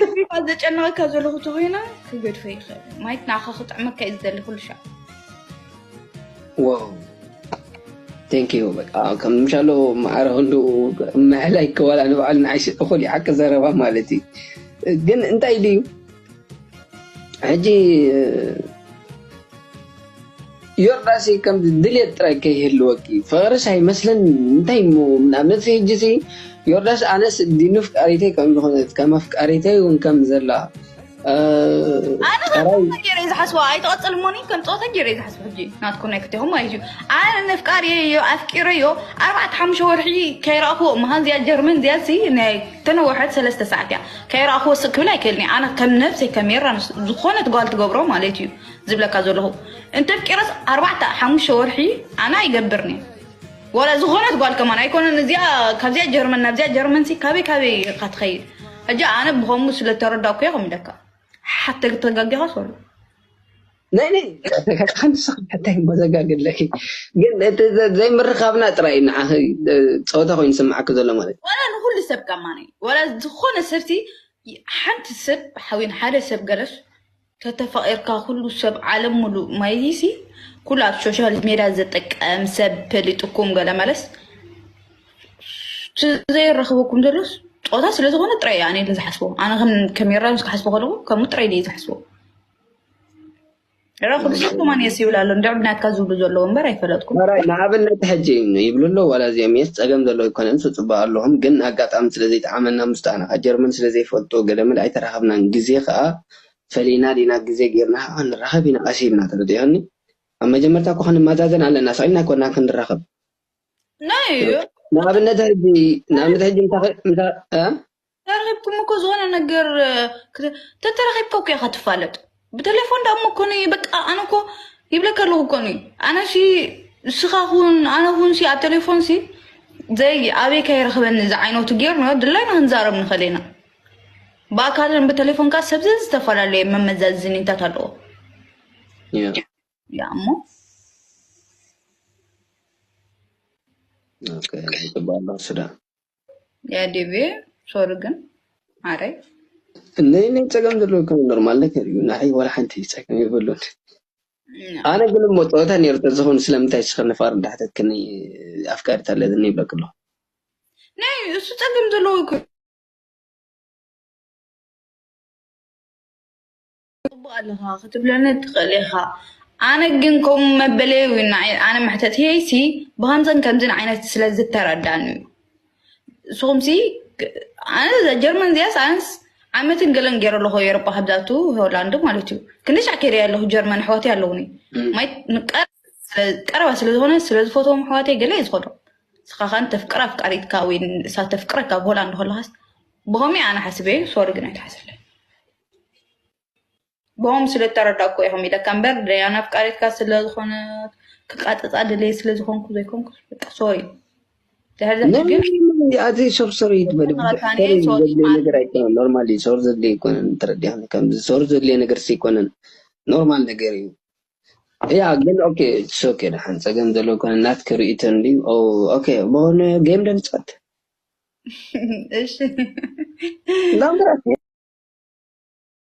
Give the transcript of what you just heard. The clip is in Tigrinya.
ደፊፋ ዘጨነቐካ ዘለኹ ተኾይና ክገድፎ ይኽእል። ማይት ንዓኻ ክጥዕመካ እዩ ዝደሊ ኩሉ ሻዕ። ዋው፣ ቴንክ ዩ። በቃ ከም ምሻሎ ማዕረ ክንዱ ምሕላይ ክዋላ ንባዕሉ ንዓይ እኹል ይሓቂ ዘረባ ማለት እዩ። ግን እንታይ ድዩ ሕጂ ዮርዳስ ከም ድልየት ጥራይ ከይህልወኪ ፍቕርስ ኣይመስለን። እንታይ እሞ ንኣብነት ሕጂ ሲ ዮርዳስ ኣነስ ዲኑ ፍቃሪተይ ከም ዝኾነት ከም ኣፍቃሪተይ እውን ከም ዘላ ኣነ ከም ጸወታ ገይረ ዝሓስቦ ኣይትቐጽል ሞኒ ከም ጸወታ ገይረ ዝሓስቦ ሕጂ ናትኩም ናይ ክልቴኹም ማለት እዩ። ኣነ ነፍቃሪዮ ኣፍቂረዮ ኣርባዕተ ሓሙሽተ ወርሒ ከይረኣኽዎ ምሃን እዚኣ ጀርመን እዚኣ ሲ ናይ ተነወሐት ሰለስተ ሰዓት እያ ከይረኣኽዎ ስቅ ክብል ኣይክእልኒ። ኣነ ከም ነብሰይ ከም የራን ዝኾነት ጓል ትገብሮ ማለት እዩ ዝብለካ ዘለኹ እንተፍቂረስ ኣርባዕተ ሓሙሽተ ወርሒ ኣነ ኣይገብርኒ። ወላ ዝኾነት ጓል ከማን ኣይኮነን እዚኣ ካብዚኣ ጀርመን ናብዚኣ ጀርመን ሲ ካበይ ካበይ ኢኻ ትኸይድ? ሕጂ ኣነ ብኸምኡ ስለተረዳእኩ እየ ከም ኢለካ ሓተ ተጋጊኻ ሰሉ ናይ ናይ ሓንቲ ሰ ሓታይ መዘጋግለኪ ግን እቲ ዘ- ዘይምርኻብና ጥራይ ንዓኺ እ፣ ፀወታ ኮይኑ ዝስምዓኪ ዘሎ ማለት እዩ። ወላ ንኩሉ ሰብ ከማኒ ወላ ዝኾነ ሰብሲ ሓንቲ ሰብ ሓዊን ሓደ ሰብ ገለስ ተተፋቂርካ ኩሉ ሰብ ዓለም ሙሉእ ማይሲ ኩሉ ኣብ ሶሻል ሜድያ ዘጠቀም ሰብ ፈሊጥኩም ገለ መለስ ዘይረኽበኩም ዘሎስ ጾታ ስለዝኾነ ጥራይ ኣነ ኢለ ዝሓስቦ ኣነ ከም ከም የራምስ ክሓስቦ ከለኹ ከምኡ ጥራይ ኢለ ዝሓስቦ ራ ኩሉ ሰብ ከማን የስ ይብል ኣሎ እንደ ዕብናትካ ዝብሉ ዘለዉ እምበር ኣይፈለጥኩም ራይ ንኣብነት ሕጂ ይብሉ ኣለዉ ዋላ እዚኦም የስ ፀገም ዘለዎ ኣይኮነን ትፅበ ኣለኹም ግን ኣጋጣሚ ስለዘይጠዓመና ምስታና ካብ ጀርመን ስለዘይፈልጡ ገለ መለ ኣይተራኸብናን ግዜ ከዓ ፈሊና ዲና ግዜ ጌርና ከዓ ንራኸብ ኢና ቀስ ኢልና ተረዲኦኒ ኣብ መጀመርታ እኮ ክንመዛዘን ኣለና ሰቂልና ኣይኮና ክንራኸብ ናይ ንኣብነት ሕጂ ንኣብነት ሕጂ ምታ- ምታ- እ? ተራኺብኩም እኮ ዝኾነ ነገር ክተ- ተተራኺብካ እኮ ኢኻ ትፋለጥ ብቴሌፎን ዳ እሞ እኮ ነይ በቃ ኣነ እኮ ይብለካ ኣለኹ እኮ ነይ ኣነ ሲ ንስኻ ኩን ኣነ ኩን ሲ ኣብ ቴሌፎን ሲ ዘይ ኣበይ ከይረኽበኒ እዚ ዓይነቱ ጌርና ድላይና ክንዛረብ ንኽእል ኢና ብኣካልን ብቴሌፎን ካ ሰብ ዘዝተፈላለየ መመዛዝኒታት ኣለዎ ያ። ያ እሞ ኦኬ፣ ይጽበ ኣለኹ ሱዳን ያ ዴቤ ሶሪ ግን ማረይ ናይ ናይ ጸገም ዘለዎ ከም ኖርማል ነገር እዩ። ንዓይ ዋላ ሓንቲ ጸገም የብሉን። ኣነ ግን እሞ ጸወታ ነይሩ ተዝኸውን ስለምንታይ ስኸ ንፋር እንዳሕተትክኒ ኣፍቃሪት ኣለትኒ ይብለክ ኣለኹ። ናይ እሱ ጸገም ዘለዎ እኮ ጽቡቅ ኣለኻ ክትብለኒ ትኽእል ኢኻ። ኣነ ግን ከምኡ መበለይ እዩ ንዓይ ኣነ መሕተት ህየይሲ ብኸምዘን ከምዝን ዓይነት ስለ ዝተረዳኒ እዩ። ንስኹምሲ ኣነ እዛ ጀርመን እዚኣስ ኣነስ ዓመትን ገለን ገይረ ኣለኹ ኤሮጳ ካብዛቱ ሆላንድ ማለት እዩ። ክንደሻዕ ከይደ ኣለኹ ጀርመን ኣሕዋተይ ኣለውኒ። ማይ ቀረባ ስለ ዝኾነ ስለ ዝፈትዎም ኣሕዋተይ ገለ እየ ዝኸዶ። ንስኻ ከ እንተፍቅር ኣፍቃሪትካ ወይ ንሳ ተፍቅረካ ኣብ ሆላንድ ከለኻስ ብኸመይ ኣነ ሓስበ ሶሪ ግን ኣይትሓስብለይ ብኦም ስለ ተረዳእኩ ኢኹም ኢለካ እምበር ደያና ኣፍቃሪትካ ስለ ዝኾነ ክቃጥጻ ድለየ ስለ ዝኾንኩ ዘይኮንኩ በቃ ሶሪ ድሕሪ ግን ኣዚ ሶር ሶሪ ይትበል ናታኒ ሶሪ ሶሪ ዘድልየ ነገር ኣይኮነን ኖርማል ሶር ዘድልየ ኣይኮነን ተረዲኻ ከምዚ ሶር ዘድልየ ነገር ዘይኮነን ኖርማል ነገር እዩ ያ ግን ኦኬ ኦኬ ደሓን ጸገም ዘሎ ኮነ ናትክ ርእይቶ እንድዩ ኦኬ በሆነ ጌም ደንጸት እሺ ናምራት